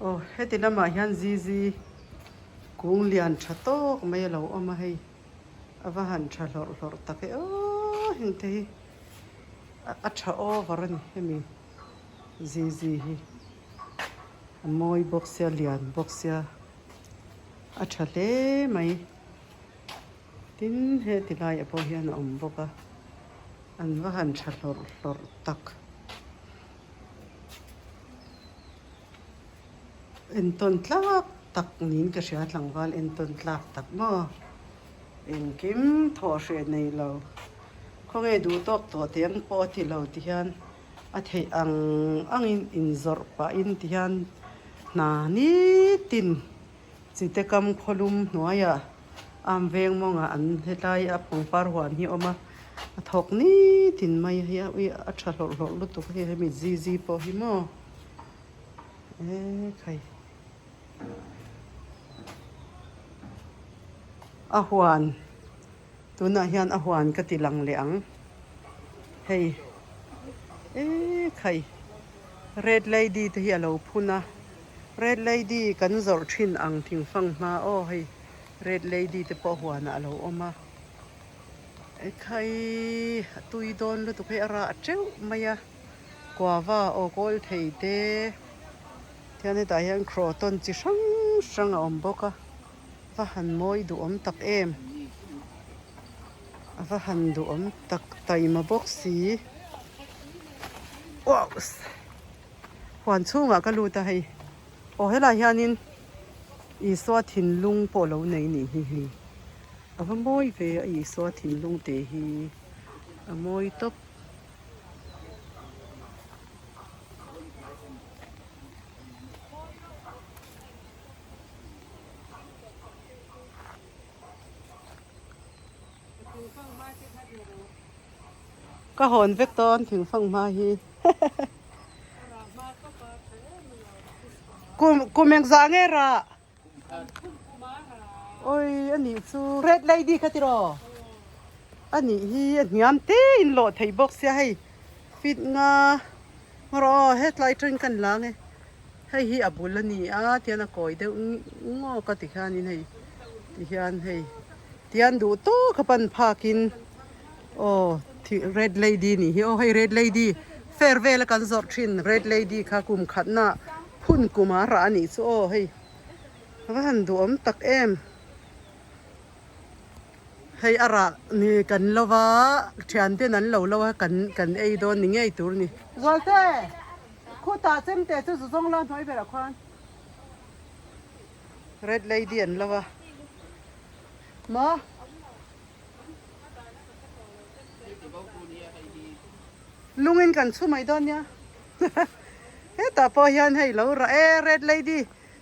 Aw heti lamah hian zizi kung lian tha tawk mai a lo awm a hei a va han tha hlawrh hlawrh tak e aw heng te hi a tha over a ni hemi zizi hi a mawi bawk sia lian bawk sia a tha hle mai tin heti laiah pawh hian a awm bawk a an va han tha hlawrh hlawrh tak. Entawn tlak tak niin ka hria tlangval entawn tlak tak maw engkim thawh hreh nei lo khawnge duh tawk tawh teh ang pawh a ti lo ti hian a theih ang angin inzawrh pahin ti hian hna nitin chite kam khawlum hnuaiah am veng mawngah an hetlai a pangpar huan hi a awm a a thawk nitin mai a hei a ui a tha hlawrh hlawrh lutuk a hei hemi zizi pawh hi maw. Ekhai a huan tunah hian a huan ka ti lang leh ang hei ekhai red lady te hi a lo phun a red lady kan zawrh thin ang thingfang hma aw hei red lady te pawh huanah a lo awm a ekhai a tui dawn lutuk hei a rah teuh mai a. Guava aw kawl thei te tihian hetah hian croton chi hrang hrang a awm bawk a va han mawi duhawm tak em a va han duhawm tak taima bawk si huan chhungah ka lut a hei aw helaiah hianin Isua thinlung pawh lo nei nih hi hei a va mawi ve a Isua thinlung te hi a mawi tawp. Ka hawn vek dawn thingfang hma hi kum kum engzah nge rah Oi a nih chu red lady kha tiraw a nih hi a hniam te in lawh thei bawk sia hei fit nga rawh aw hetlai atangin kan lang e hei hi a bul a ni a tihian a kawi deuh ngawk a tikhianin hei tihian hei tihian duh tawk a pan phakin aw red lady nih hi aw hei red lady fair vela kan zawrh thin red lady kha kum khatna Phun kum a rah a nih chu aw hei a va han duhawm tak em hei a rah ni kan lo va thian ten an lo lo a kan kan ei dawn ni ngei tur ni. Zualte khutah chemte chu zu zawng la hnuai berah khuan red lady an lo a maw. Lungin kan chhu mai dawn nia. Hetah pawh hian hei lo rah e red lady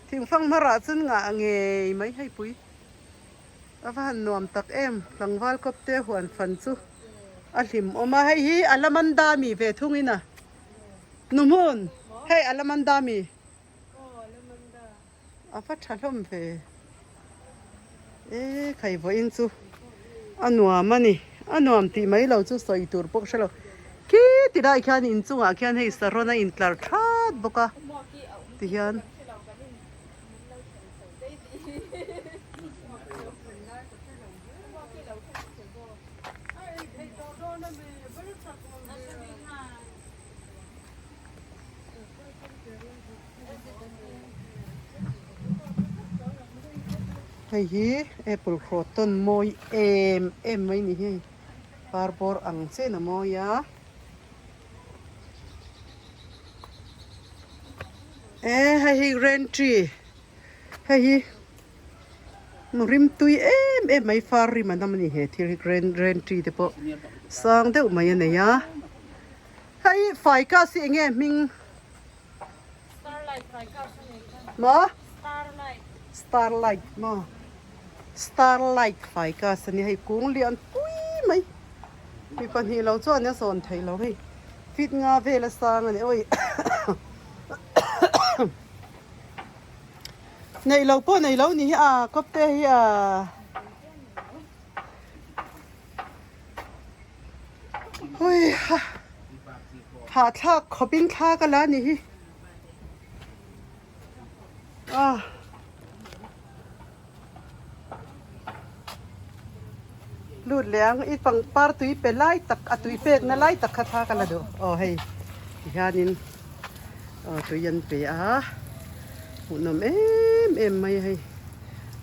thingfang hma rah chun ngah ngei mai hei pui. A va han nuam tak em tlangval kawp te huan fan chu a hlim awm a hei hi alamanda mi ve thung in a nu hmun hei alamanda mi a va tha hlawm ve e khai vawiin chu a nuam a ni a nuam tih mai lo chu sawi tur pawh ka hre lo khi ti lai khian inchungah khian hei saron a intlar that bawk a tihian. Hei hi apple croton mawi em em mai ni hi par bawr ang chen a mawi a e hei hi rain tree hei hi rim tui em em mai far rim an awm a ni he thil hi rain tree te pawh sang deuh mai a nei a. Hei Ficus hi enge hming? Starlight Ficus a nei kha. Maw? Starlight. Starlight maw? Starlight Ficus a ni hei kung lian pui mai. Mi pahnih lo chuan a zawn theih lo hei. Feet nga vel a sang a ni oi. Neih lo pawh nei lo ni hi a kawpte hi a. Hui ha hahthlak khawp in thla ka la ni hi. Ah. Lut leh ang i pangpar tui pe lai tak a tui pek na lai tak kha thla ka la duh aw hei ti hianin aw tui an pe a hmuhnawm em em mai a hei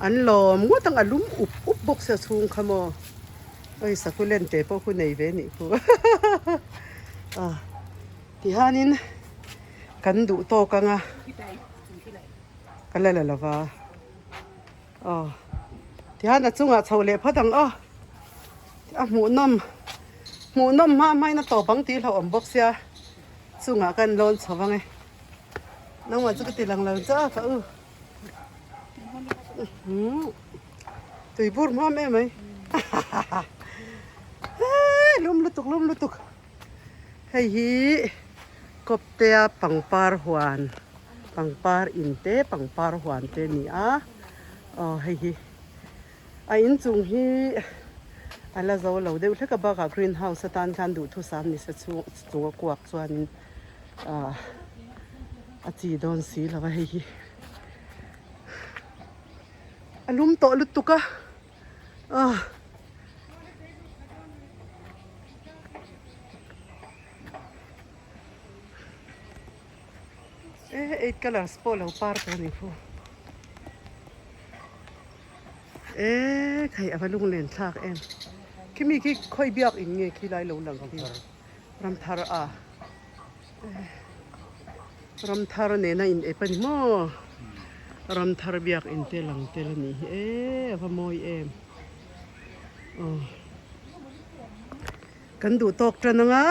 an lawm ngawt ang a lum up up bawk sia chhung kha maw oi sakulen te pawh khu nei ve nih khu a ti hianin kan duh tawk ang a ka la la lova. Aw tihian a chungah chho leh phawt ang aw a hmuhnawm hmuhnawm hma hmain a tawp ang tih hlauhawm bawk sia chungah kan lawn chho vang e nangmah chu ka ti lang lo chu a ka u tui bur hmawm em mai lum lutuk lum lutuk hei hi kawptea pangpar huan. Pangpar in te pangpar huan te a ni a aw hei hi a inchung hi a la zo lo deuh hlek a bakah green house atan khan duhthusam ni se chhung chung a kuak chuanin ah a chi dawn si lo a hei hi a lum tawh lutuk a ah. E eight colours pawh lo par tawh a ni khu e khai a va lunglen thlak em khimi khi khawi biak in nge khi lai lo lang khi ramthar a ramthar nena in ep a ni maw ramthar biak in te lang tel a nih hi e a va mawi em aw. Kan duh tawk tan anga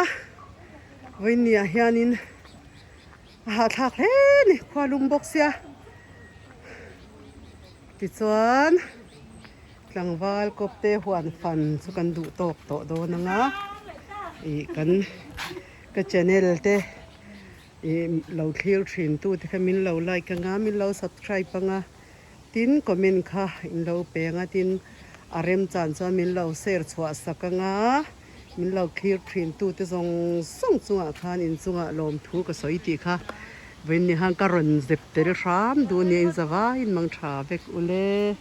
vawinia hianin a hahthlak hle ni khua lum bawk sia tichuan tlangval kawpte huan fan chu kan duh tawk tawh dawn anga ih kan ka channel te ih lo thlir thin tu te kha min lo like anga min lo subscribe anga. Tin, comment kha in lo peng a, tin a remchan chuan min lo share chhuah sak anga, min lo clear thin tute zawng zawng chungah khan inchungah lawmthu ka sawi tih kha vawiin ni khan ka rawn zep tel hram duh nia in zavaiin mang tha vek ule.